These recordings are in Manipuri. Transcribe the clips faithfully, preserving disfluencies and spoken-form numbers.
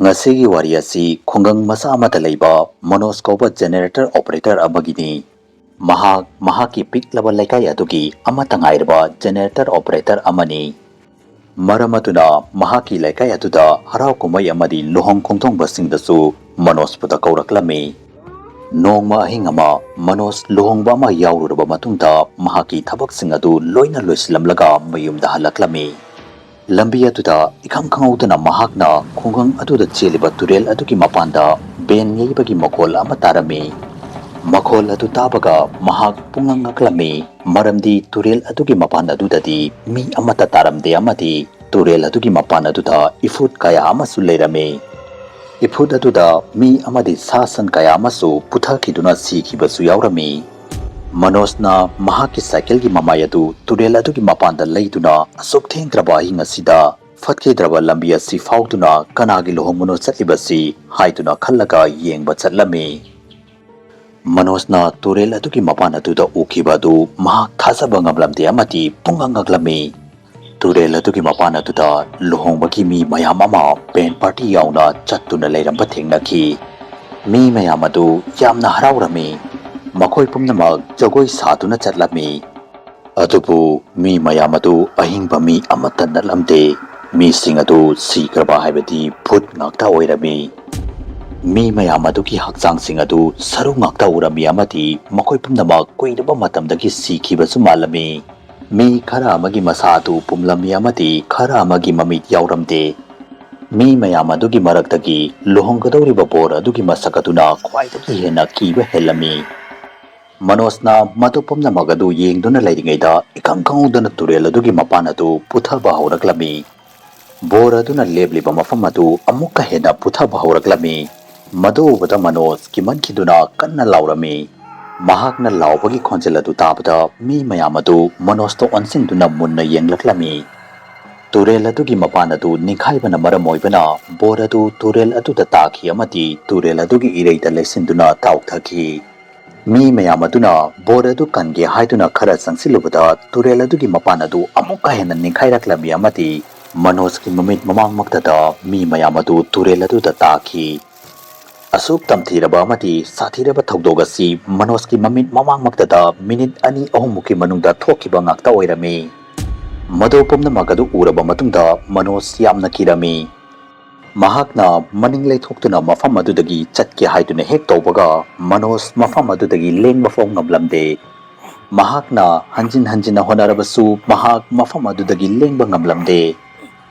ꯉꯁꯤꯒꯤ ꯋꯥꯔꯤ ꯑꯁꯤ ꯈꯨꯡꯒꯪ ꯃꯆꯥ ꯑꯃꯗ ꯂꯩꯕ ꯃꯅꯣꯖ ꯀꯧꯕ generator operator ꯑꯃꯒꯤꯅꯤ꯫ ꯃꯍꯥꯛ ꯃꯍꯥꯛꯀꯤ ꯄꯤꯛꯂꯕ ꯂꯩꯀꯥꯏ ꯑꯗꯨꯒꯤ ꯑꯃꯠꯇ ꯉꯥꯏꯔꯕ generator operator ꯑꯃꯅꯤ꯫ ꯃꯔꯝ ꯑꯗꯨꯅ ꯃꯍꯥꯛꯀꯤ ꯂꯩꯀꯥꯏ ꯑꯗꯨꯗ ꯍꯔꯥꯎ ꯀꯨꯝꯍꯩ ꯑꯃꯗꯤ ꯂꯨꯍꯣꯡ ꯈꯣꯡꯗꯣꯡꯕꯁꯤꯡꯗꯁꯨ ꯃꯅꯣꯖꯄꯨꯗ ꯀꯧꯔꯛꯂꯝꯃꯤ꯫ ꯅꯣꯡꯃ ꯑꯍꯤꯡ ꯑꯃ ꯃꯅꯣꯖ ꯂꯨꯍꯣꯡꯕ ꯑꯃ ꯌꯥꯎꯔꯨꯔꯕ ꯃꯇꯨꯡꯗ ꯃꯍꯥꯛꯀꯤ ꯊꯕꯛꯁꯤꯡ ꯑꯗꯨ ꯂꯣꯏꯅ ꯂꯣꯏꯁꯤꯜꯂꯝꯂꯒ ꯃꯌꯨꯝꯗ ꯍꯜꯂꯛꯂꯝꯃꯤ꯫ ꯂꯝꯕꯤ ꯑꯗꯨꯗ ꯏꯈꯪ ꯈꯪꯍꯧꯗꯅ ꯃꯍꯥꯛꯅ ꯈꯨꯡꯒꯪ ꯑꯗꯨꯗ ꯆꯦꯜꯂꯤꯕ ꯇꯨꯔꯦꯜ ꯑꯗꯨꯒꯤ ꯃꯄꯥꯟꯗ ꯕꯦꯟ ꯌꯩꯕꯒꯤ ꯃꯈꯣꯜ ꯑꯃ ꯇꯥꯔꯝꯃꯤ꯫ ꯃꯈꯣꯜ ꯑꯗꯨ ꯇꯥꯕꯒ ꯃꯍꯥꯛ ꯄꯨꯡꯉꯛ ꯉꯛꯂꯝꯃꯤ, ꯃꯔꯝꯗꯤ ꯇꯨꯔꯦꯜ ꯑꯗꯨꯒꯤ ꯃꯄꯥꯟ ꯑꯗꯨꯗꯗꯤ ꯃꯤ ꯑꯃꯠꯇ ꯇꯥꯔꯝꯗꯦ ꯑꯃꯗꯤ ꯇꯨꯔꯦꯜ ꯑꯗꯨꯒꯤ ꯃꯄꯥꯟ ꯑꯗꯨꯗ ꯏꯐꯨꯠ ꯀꯌꯥ ꯑꯃꯁꯨ ꯂꯩꯔꯝꯃꯤ꯫ ꯏꯐꯨꯠ ꯑꯗꯨꯗ ꯃꯤ ꯑꯃꯗꯤ ꯁꯥ ꯁꯟ ꯀꯌꯥ ꯑꯃꯁꯨ ꯄꯨꯊꯈꯤꯗꯨꯅ ꯁꯤꯈꯤꯕꯁꯨ ꯌꯥꯎꯔꯝꯃꯤ꯫ ꯃꯅꯣꯖꯅ ꯃꯍꯥꯛꯀꯤ ꯁꯥꯏꯀꯜꯒꯤ ꯃꯃꯥꯏ ꯑꯗꯨ ꯇꯨꯔꯦꯜ ꯑꯗꯨꯒꯤ ꯃꯄꯥꯟꯗ ꯂꯩꯗꯨꯅ ꯑꯁꯨꯛ ꯊꯦꯡꯈ꯭ꯔꯕ ꯑꯍꯤꯡ ꯑꯁꯤꯗ ꯐꯠꯈꯤꯗ꯭ꯔꯕ ꯂꯝꯕꯤ ꯑꯁꯤ ꯐꯥꯎꯗꯨꯅ ꯀꯅꯥꯒꯤ ꯂꯨꯍꯣꯡꯕꯅꯣ ꯆꯠꯂꯤꯕꯁꯤ ꯍꯥꯏꯗꯨꯅ ꯈꯜꯂꯒ ꯌꯦꯡꯕ ꯆꯠꯂꯝꯃꯤ꯫ ꯃꯅꯣꯖꯅ ꯇꯨꯔꯦꯜ ꯑꯗꯨꯒꯤ ꯃꯄꯥꯟ ꯑꯗꯨꯗ ꯎꯈꯤꯕ ꯑꯗꯨ ꯃꯍꯥꯛ ꯊꯥꯖꯕ ꯉꯝꯂꯝꯗꯦ ꯑꯃꯗꯤ ꯄꯨꯡꯉꯛ ꯉꯛꯂꯝꯃꯤ꯫ ꯇꯨꯔꯦꯜ ꯑꯗꯨꯒꯤ ꯃꯄꯥꯟ ꯑꯗꯨꯗ ꯂꯨꯍꯣꯡꯕꯒꯤ ꯃꯤ ꯃꯌꯥꯝ ꯑꯃ ꯕꯦꯟ ꯄꯥꯔꯇꯤ ꯌꯥꯎꯅ ꯆꯠꯇꯨꯅ ꯂꯩꯔꯝꯕ ꯊꯦꯡꯅꯈꯤ꯫ ꯃꯤ ꯃꯌꯥꯝ ꯑꯗꯨ ꯌꯥꯝꯅ ꯍꯔꯥꯎꯔꯝꯃꯤ꯫ ꯃꯈꯣꯏ ꯄꯨꯝꯅꯃꯛ ꯖꯒꯣꯏ ꯁꯥꯗꯨꯅ ꯆꯠꯂꯝꯃꯤ꯫ ꯑꯗꯨꯕꯨ ꯃꯤ ꯃꯌꯥꯝ ꯑꯗꯨ ꯑꯍꯤꯡꯕ ꯃꯤ ꯑꯃꯠꯇ ꯅꯠꯂꯝꯗꯦ꯫ ꯃꯤꯁꯤꯡ ꯑꯗꯨ ꯁꯤꯈ꯭ꯔꯕ ꯍꯥꯏꯕꯗꯤ ꯚꯨꯠ ꯉꯥꯛꯇ ꯑꯣꯏꯔꯝꯃꯤ꯫ ꯃꯤ ꯃꯌꯥꯝ ꯑꯗꯨꯒꯤ ꯍꯛꯆꯥꯡꯁꯤꯡ ꯑꯗꯨ ꯁꯔꯨ ꯉꯥꯛꯇ ꯎꯔꯝꯃꯤ ꯑꯃꯗꯤ ꯃꯈꯣꯏ ꯄꯨꯝꯅꯃꯛ ꯀꯨꯏꯔꯕ ꯃꯇꯝꯗꯒꯤ ꯁꯤꯈꯤꯕꯁꯨ ꯃꯥꯜꯂꯝꯃꯤ꯫ ꯃꯤ ꯈꯔ ꯑꯃꯒꯤ ꯃꯁꯥ ꯑꯗꯨ ꯄꯨꯝꯂꯝꯃꯤ ꯑꯃꯗꯤ ꯈꯔ ꯑꯃꯒꯤ ꯃꯃꯤꯠ ꯌꯥꯎꯔꯝꯗꯦ꯫ ꯃꯤ ꯃꯌꯥꯝ ꯑꯗꯨꯒꯤ ꯃꯔꯛꯇꯒꯤ ꯂꯨꯍꯣꯡꯒꯗꯧꯔꯤꯕ ꯕꯣꯔ ꯑꯗꯨꯒꯤ ꯃꯁꯛ ꯑꯗꯨꯅ ꯈ꯭ꯋꯥꯏꯗꯒꯤ ꯍꯦꯟꯅ ꯀꯤꯕ ꯍꯦꯜꯂꯝꯃꯤ꯫ ꯃꯅꯣꯖꯅ ꯃꯗꯨ ꯄꯨꯝꯅꯃꯛ ꯑꯗꯨ ꯌꯦꯡꯗꯨꯅ ꯂꯩꯔꯤꯉꯩꯗ ꯏꯈꯪ ꯈꯪꯍꯧꯗꯅ ꯇꯨꯔꯦꯜ ꯑꯗꯨꯒꯤ ꯃꯄꯥꯟ ꯑꯗꯨ ꯄꯨꯊꯕ ꯍꯧꯔꯛꯂꯝꯃꯤ꯫ ꯕꯣꯔ ꯑꯗꯨꯅ ꯂꯦꯞꯂꯤꯕ ꯃꯐꯝ ꯑꯗꯨ ꯑꯃꯨꯛꯀ ꯍꯦꯟꯅ ꯄꯨꯊꯕ ꯍꯧꯔꯛꯂꯝꯃꯤ꯫ ꯃꯗꯨ ꯎꯕꯗ ꯃꯅꯣꯖ ꯀꯤꯃꯟꯈꯤꯗꯨꯅ ꯀꯟꯅ ꯂꯥꯎꯔꯝꯃꯤ꯫ ꯃꯍꯥꯛꯅ ꯂꯥꯎꯕꯒꯤ ꯈꯣꯟꯖꯦꯜ ꯑꯗꯨ ꯇꯥꯕꯗ ꯃꯤ ꯃꯌꯥꯝ ꯑꯗꯨ ꯃꯅꯣꯖꯇ ꯑꯣꯟꯁꯤꯟꯗꯨꯅ ꯃꯨꯟꯅ ꯌꯦꯡꯂꯛꯂꯝꯃꯤ꯫ ꯇꯨꯔꯦꯜ ꯑꯗꯨꯒꯤ ꯃꯄꯥꯟ ꯑꯗꯨ ꯅꯤꯡꯈꯥꯏꯕꯅ ꯃꯔꯝ ꯑꯣꯏꯕꯅ ꯕꯣꯔ ꯑꯗꯨ ꯇꯨꯔꯦꯜ ꯑꯗꯨꯗ ꯇꯥꯈꯤ ꯑꯃꯗꯤ ꯇꯨꯔꯦꯜ ꯑꯗꯨꯒꯤ ꯏꯔꯩꯗ ꯂꯩꯁꯤꯟꯗꯨꯅ ꯇꯥꯎꯊꯈꯤ꯫ ꯃꯤ ꯃꯌꯥꯝ ꯑꯗꯨꯅ ꯕꯣꯔ ꯑꯗꯨ ꯀꯟꯒꯦ ꯍꯥꯏꯗꯨꯅ ꯈꯔ ꯆꯪꯁꯤꯜꯂꯨꯕꯗ ꯇꯨꯔꯦꯜ ꯑꯗꯨꯒꯤ ꯃꯄꯥꯟ ꯑꯗꯨ ꯑꯃꯨꯛꯀ ꯍꯦꯟꯅ ꯅꯤꯡꯈꯥꯏꯔꯛꯂꯝꯃꯤ ꯑꯃꯗꯤ ꯃꯅꯣꯖꯀꯤ ꯃꯃꯤꯠ ꯃꯃꯥꯡꯃꯛꯇꯗ ꯃꯤ ꯃꯌꯥꯝ ꯑꯗꯨ ꯇꯨꯔꯦꯜ ꯑꯗꯨꯗ ꯇꯥꯈꯤ꯫ ꯑꯁꯨꯛ ꯇꯝꯊꯤꯔꯕ ꯑꯃꯗꯤ ꯁꯥꯊꯤꯔꯕ ꯊꯧꯗꯣꯛ ꯑꯁꯤ ꯃꯅꯣꯖꯀꯤ ꯃꯃꯤꯠ ꯃꯃꯥꯡꯃꯛꯇꯗ ꯃꯤꯅꯤꯠ ꯑꯅꯤ ꯑꯍꯨꯝꯃꯨꯛꯀꯤ ꯃꯅꯨꯡꯗ ꯊꯣꯛꯈꯤꯕ ꯉꯥꯛꯇ ꯑꯣꯏꯔꯝꯃꯤ꯫ ꯃꯗꯨ ꯄꯨꯝꯅꯃꯛ ꯑꯗꯨ ꯎꯔꯕ ꯃꯇꯨꯡꯗ ꯃꯅꯣꯖ ꯌꯥꯝꯅ ꯀꯤꯔꯝꯃꯤ꯫ ꯃꯍꯥꯛꯅ ꯃꯅꯤꯡ ꯂꯩꯊꯣꯛꯇꯨꯅ ꯃꯐꯝ ꯑꯗꯨꯗꯒꯤ ꯆꯠꯀꯦ ꯍꯥꯏꯗꯨꯅ ꯍꯦꯛ ꯇꯧꯕꯒ, ꯃꯅꯣꯖ ꯃꯐꯝ ꯑꯗꯨꯗꯒꯤ ꯂꯦꯡꯕ ꯐꯥꯎ ꯉꯝꯂꯝꯗꯦ꯫ ꯃꯍꯥꯛꯅ ꯍꯟꯖꯤꯟ ꯍꯟꯖꯤꯟꯅ ꯍꯣꯠꯅꯔꯕꯁꯨ ꯃꯍꯥꯛ ꯃꯐꯝ ꯑꯗꯨꯗꯒꯤ ꯂꯦꯡꯕ ꯉꯝꯂꯝꯗꯦ꯫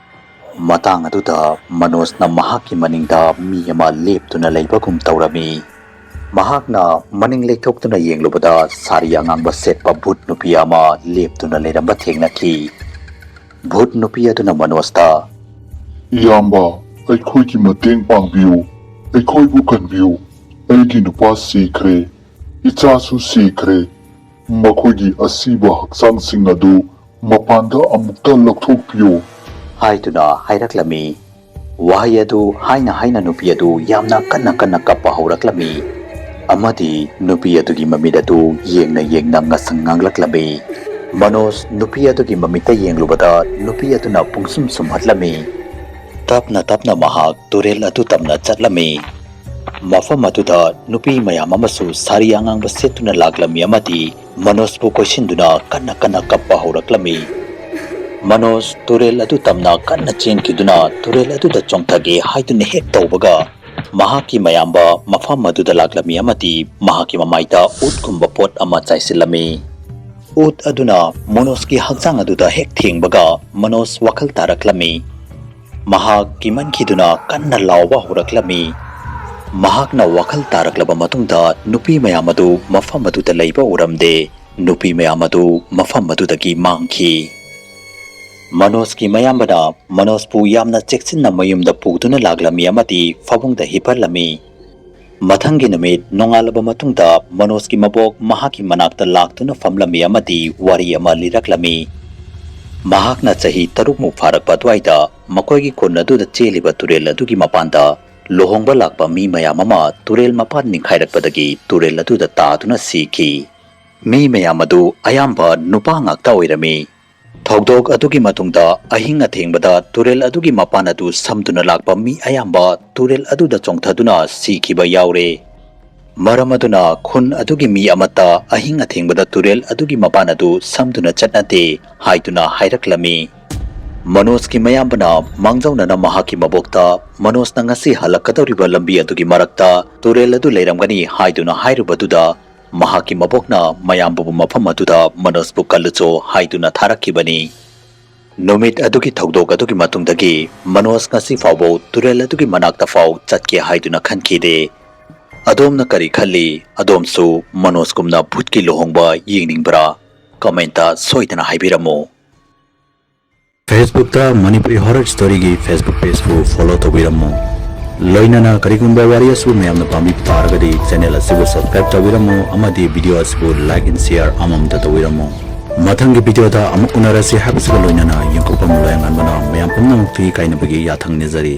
ꯃꯇꯥꯡ ꯑꯗꯨꯗ ꯃꯅꯣꯖꯅ ꯃꯍꯥꯛꯀꯤ ꯃꯅꯤꯡꯗ ꯃꯤ ꯑꯃ ꯂꯦꯞꯇꯨꯅ ꯂꯩꯕꯒꯨꯝ ꯇꯧꯔꯝꯃꯤ꯫ ꯃꯍꯥꯛꯅ ꯃꯅꯤꯡ ꯂꯩꯊꯣꯛꯇꯨꯅ ꯌꯦꯡꯂꯨꯕꯗ ꯁꯥꯔꯤ ꯑꯉꯥꯡꯕ ꯁꯦꯠꯄ ꯚꯨꯠ ꯅꯨꯄꯤ ꯑꯃ ꯂꯦꯞꯇꯨꯅ ꯂꯩꯔꯝꯕ ꯊꯦꯡꯅꯈꯤ꯫ ꯚꯨꯠ ꯅꯨꯄꯤ ꯑꯗꯨꯅ ꯃꯅꯣꯖꯇ, "ꯏꯌꯥꯝꯕ, ꯑꯩꯈꯣꯏꯒꯤ ꯃꯇꯦꯡ ꯄꯥꯡꯕꯤꯌꯨ, ꯑꯩꯈꯣꯏꯕꯨ ꯀꯟꯕꯤꯌꯨ꯫ ꯑꯩꯒꯤ ꯅꯨꯄꯥ ꯁꯤꯈ꯭ꯔꯦ, ꯏꯆꯥꯁꯨ ꯁꯤꯈ꯭ꯔꯦ꯫ ꯃꯈꯣꯏꯒꯤ ꯑꯁꯤꯕ ꯍꯛꯆꯥꯡꯁꯤꯡ ꯑꯗꯨ ꯃꯄꯥꯟꯗ ꯑꯃꯨꯛꯇ ꯂꯧꯊꯣꯛꯄꯤꯌꯨ" ꯍꯥꯏꯗꯨꯅ ꯍꯥꯏꯔꯛꯂꯝꯃꯤ꯫ ꯋꯥꯍꯩ ꯑꯗꯨ ꯍꯥꯏꯅ ꯍꯥꯏꯅ ꯅꯨꯄꯤ ꯑꯗꯨ ꯌꯥꯝꯅ ꯀꯟꯅ ꯀꯟꯅ ꯀꯞꯄ ꯍꯧꯔꯛꯂꯝꯃꯤ꯫ ꯑꯃꯗꯤ ꯅꯨꯄꯤ ꯑꯗꯨꯒꯤ ꯃꯃꯤꯠ ꯑꯗꯨ ꯌꯦꯡꯅ ꯌꯦꯡꯅ ꯉꯁꯪ ꯉꯥꯡꯂꯛꯂꯝꯃꯤ꯫ ꯃꯅꯣꯖ ꯅꯨꯄꯤ ꯑꯗꯨꯒꯤ ꯃꯃꯤꯠꯇ ꯌꯦꯡꯂꯨꯕꯗ ꯅꯨꯄꯤ ꯑꯗꯨꯅ ꯄꯨꯡꯁꯨꯝ ꯁꯨꯝꯍꯠꯂꯝꯃꯤ꯫ ꯇꯞꯅ ꯇꯞꯅ ꯃꯍꯥꯛ ꯇꯨꯔꯦꯜ ꯑꯗꯨ ꯇꯝꯅ ꯆꯠꯂꯝꯃꯤ꯫ ꯃꯐꯝ ꯑꯗꯨꯗ ꯅꯨꯄꯤ ꯃꯌꯥꯝ ꯑꯃꯁꯨ ꯁꯥꯔꯤ ꯑꯉꯥꯡꯕ ꯁꯦꯠꯇꯨꯅ ꯂꯥꯛꯂꯝꯃꯤ ꯑꯃꯗꯤ ꯃꯅꯣꯖꯄꯨ ꯀꯣꯏꯁꯤꯟꯗꯨꯅ ꯀꯟꯅ ꯀꯟꯅ ꯀꯞꯄ ꯍꯧꯔꯛꯂꯝꯃꯤ꯫ ꯃꯅꯣꯖ ꯇꯨꯔꯦꯜ ꯑꯗꯨ ꯇꯝꯅ ꯀꯟꯅ ꯆꯦꯟꯈꯤꯗꯨꯅ ꯇꯨꯔꯦꯜ ꯑꯗꯨꯗ ꯆꯣꯡꯊꯒꯦ ꯍꯥꯏꯗꯨꯅ ꯍꯦꯛ ꯇꯧꯕꯒ, ꯃꯍꯥꯛꯀꯤ ꯃꯌꯥꯝꯕ ꯃꯐꯝ ꯑꯗꯨꯗ ꯂꯥꯛꯂꯝꯃꯤ ꯑꯃꯗꯤ ꯃꯍꯥꯛꯀꯤ ꯃꯃꯥꯏꯗ ꯎꯠꯀꯨꯝꯕ ꯄꯣꯠ ꯑꯃ ꯆꯥꯏꯁꯤꯜꯂꯝꯃꯤ꯫ ꯎꯠ ꯑꯗꯨꯅ ꯃꯅꯣꯖꯀꯤ ꯍꯛꯆꯥꯡ ꯑꯗꯨꯗ ꯍꯦꯛ ꯊꯦꯡꯕꯒ, ꯃꯅꯣꯖ ꯋꯥꯈꯜ ꯇꯥꯔꯛꯂꯝꯃꯤ꯫ ꯃꯍꯥꯛ ꯀꯤꯃꯟꯈꯤꯗꯨꯅ ꯀꯟꯅ ꯂꯥꯎꯕ ꯍꯧꯔꯛꯂꯝꯃꯤ꯫ ꯃꯍꯥꯛꯅ ꯋꯥꯈꯜ ꯇꯥꯔꯛꯂꯕ ꯃꯇꯨꯡꯗ ꯅꯨꯄꯤ ꯃꯌꯥꯝ ꯑꯗꯨ ꯃꯐꯝ ꯑꯗꯨꯗ ꯂꯩꯕ ꯎꯔꯝꯗꯦ꯫ ꯅꯨꯄꯤ ꯃꯌꯥꯝ ꯑꯗꯨ ꯃꯐꯝ ꯑꯗꯨꯗꯒꯤ ꯃꯥꯡꯈꯤ꯫ ꯃꯅꯣꯖꯀꯤ ꯃꯌꯥꯝꯕꯅ ꯃꯅꯣꯖꯄꯨ ꯌꯥꯝꯅ ꯆꯦꯛꯁꯤꯟꯅ ꯃꯌꯨꯝꯗ ꯄꯨꯗꯨꯅ ꯂꯥꯛꯂꯝꯃꯤ ꯑꯃꯗꯤ ꯐꯃꯨꯡꯗ ꯍꯤꯞꯍꯜꯂꯝꯃꯤ꯫ ꯃꯊꯪꯒꯤ ꯅꯨꯃꯤꯠ ꯅꯣꯡꯉꯥꯜꯂꯕ ꯃꯇꯨꯡꯗ ꯃꯅꯣꯖꯀꯤ ꯃꯕꯣꯛ ꯃꯍꯥꯛꯀꯤ ꯃꯅꯥꯛꯇ ꯂꯥꯛꯇꯨꯅ ꯐꯝꯂꯝꯃꯤ ꯑꯃꯗꯤ ꯋꯥꯔꯤ ꯑꯃ ꯂꯤꯔꯛꯂꯝꯃꯤ꯫ ꯃꯍꯥꯛꯅ ꯆꯍꯤ ꯇꯔꯨꯛꯃꯨꯛ ꯐꯥꯔꯛꯄ ꯑꯗꯨꯋꯥꯏꯗ ꯃꯈꯣꯏꯒꯤ ꯈꯨꯟ ꯑꯗꯨꯗ ꯆꯦꯜꯂꯤꯕ ꯇꯨꯔꯦꯜ ꯑꯗꯨꯒꯤ ꯃꯄꯥꯟꯗ ꯂꯨꯍꯣꯡꯕ ꯂꯥꯛꯄ ꯃꯤ ꯃꯌꯥꯝ ꯑꯃ ꯇꯨꯔꯦꯜ ꯃꯄꯥꯟ ꯅꯤꯡꯈꯥꯏꯔꯛꯄꯗꯒꯤ ꯇꯨꯔꯦꯜ ꯑꯗꯨꯗ ꯇꯥꯗꯨꯅ ꯁꯤꯈꯤ꯫ ꯃꯤ ꯃꯌꯥꯝ ꯑꯗꯨ ꯑꯌꯥꯝꯕ ꯅꯨꯄꯥ ꯉꯥꯛꯇ ꯑꯣꯏꯔꯝꯃꯤ꯫ ꯊꯧꯗꯣꯛ ꯑꯗꯨꯒꯤ ꯃꯇꯨꯡꯗ ꯑꯍꯤꯡ ꯑꯊꯦꯡꯕꯗ ꯇꯨꯔꯦꯜ ꯑꯗꯨꯒꯤ ꯃꯄꯥꯟ ꯑꯗꯨ ꯁꯝꯗꯨꯅ ꯂꯥꯛꯄ ꯃꯤ ꯑꯌꯥꯝꯕ ꯇꯨꯔꯦꯜ ꯑꯗꯨꯗ ꯆꯣꯡꯊꯗꯨꯅ ꯁꯤꯈꯤꯕ ꯌꯥꯎꯔꯦ꯫ ꯃꯔꯝ ꯑꯗꯨꯅ ꯈꯨꯟ ꯑꯗꯨꯒꯤ ꯃꯤ ꯑꯃꯠꯇ ꯑꯍꯤꯡ ꯑꯊꯦꯡꯕꯗ ꯇꯨꯔꯦꯜ ꯑꯗꯨꯒꯤ ꯃꯄꯥꯟ ꯑꯗꯨ ꯁꯝꯗꯨꯅ ꯆꯠꯅꯗꯦ ꯍꯥꯏꯗꯨꯅ ꯍꯥꯏꯔꯛꯂꯝꯃꯤ꯫ ꯃꯅꯣꯖꯀꯤ ꯃꯌꯥꯝꯕꯅ ꯃꯥꯡꯖꯧꯅꯅ ꯃꯍꯥꯛꯀꯤ ꯃꯕꯣꯛꯇ ꯃꯅꯣꯖꯅ ꯉꯁꯤ ꯍꯜꯂꯛꯀꯗꯧꯔꯤꯕ ꯂꯝꯕꯤ ꯑꯗꯨꯒꯤ ꯃꯔꯛꯇ ꯇꯨꯔꯦꯜ ꯑꯗꯨ ꯂꯩꯔꯝꯒꯅꯤ ꯍꯥꯏꯗꯨꯅ ꯍꯥꯏꯔꯨꯕꯗꯨꯗ ꯃꯍꯥꯛꯀꯤ ꯃꯕꯣꯛꯅ ꯃꯌꯥꯝꯕꯕꯨ ꯃꯐꯝ ꯑꯗꯨꯗ ꯃꯅꯣꯖꯄꯨ ꯀꯜꯂꯨꯆꯣ ꯍꯥꯏꯗꯨꯅ ꯊꯥꯔꯛꯈꯤꯕꯅꯤ꯫ ꯅꯨꯃꯤꯠ ꯑꯗꯨꯒꯤ ꯊꯧꯗꯣꯛ ꯑꯗꯨꯒꯤ ꯃꯇꯨꯡꯗꯒꯤ ꯃꯅꯣꯖ ꯉꯁꯤ ꯐꯥꯎꯕ ꯇꯨꯔꯦꯜ ꯑꯗꯨꯒꯤ ꯃꯅꯥꯛꯇ ꯐꯥꯎ ꯆꯠꯀꯦ ꯍꯥꯏꯗꯨꯅ ꯈꯟꯈꯤꯗꯦ꯫ ꯑꯗꯣꯝꯅ ꯀꯔꯤ ꯈꯜꯂꯤ? ꯑꯗꯣꯝꯁꯨ ꯃꯅꯣꯖꯀꯨꯝꯅ ꯚꯨꯠꯀꯤ ꯂꯨꯍꯣꯡꯕ ꯌꯦꯡꯅꯤꯡꯕ꯭ꯔꯥ? ꯀꯃꯦꯟꯇ ꯁꯣꯏꯗꯅ ꯍꯥꯏꯕꯤꯔꯝꯃꯨ꯫ Facebookꯇ Manipuri Horror Storyꯒꯤ Facebook pageꯄꯨ follow ꯇꯧꯕꯤꯔꯝꯃꯨ꯫ ꯂꯣꯏꯅꯅ ꯀꯔꯤꯒꯨꯝꯕ ꯋꯥꯔꯤ ꯑꯁꯤꯕꯨ ꯃꯌꯥꯝꯅ ꯄꯥꯝꯕꯤꯕ ꯇꯥꯔꯒꯗꯤ channel ꯑꯁꯤꯕꯨ subscribe ꯇꯧꯕꯤꯔꯝꯃꯨ ꯑꯃꯗꯤ video ꯑꯁꯤꯕꯨ like and share ꯑꯃꯃꯝꯇ ꯇꯧꯕꯤꯔꯝꯃꯨ꯫ ꯃꯊꯪꯒꯤ videoꯗ ꯑꯃꯨꯛ ꯎꯅꯔꯁꯤ ꯍꯥꯏꯕꯁꯤꯒ ꯂꯣꯏꯅꯅ ꯌꯦꯡꯊꯣꯛꯄꯝ ꯂꯣꯌꯥꯉꯥꯟꯕꯅ ꯃꯌꯥꯝ ꯄꯨꯝꯅꯃꯛꯀꯤ ꯀꯥꯏꯅꯕꯒꯤ ꯌꯥꯊꯪ ꯅꯤꯖꯔꯤ꯫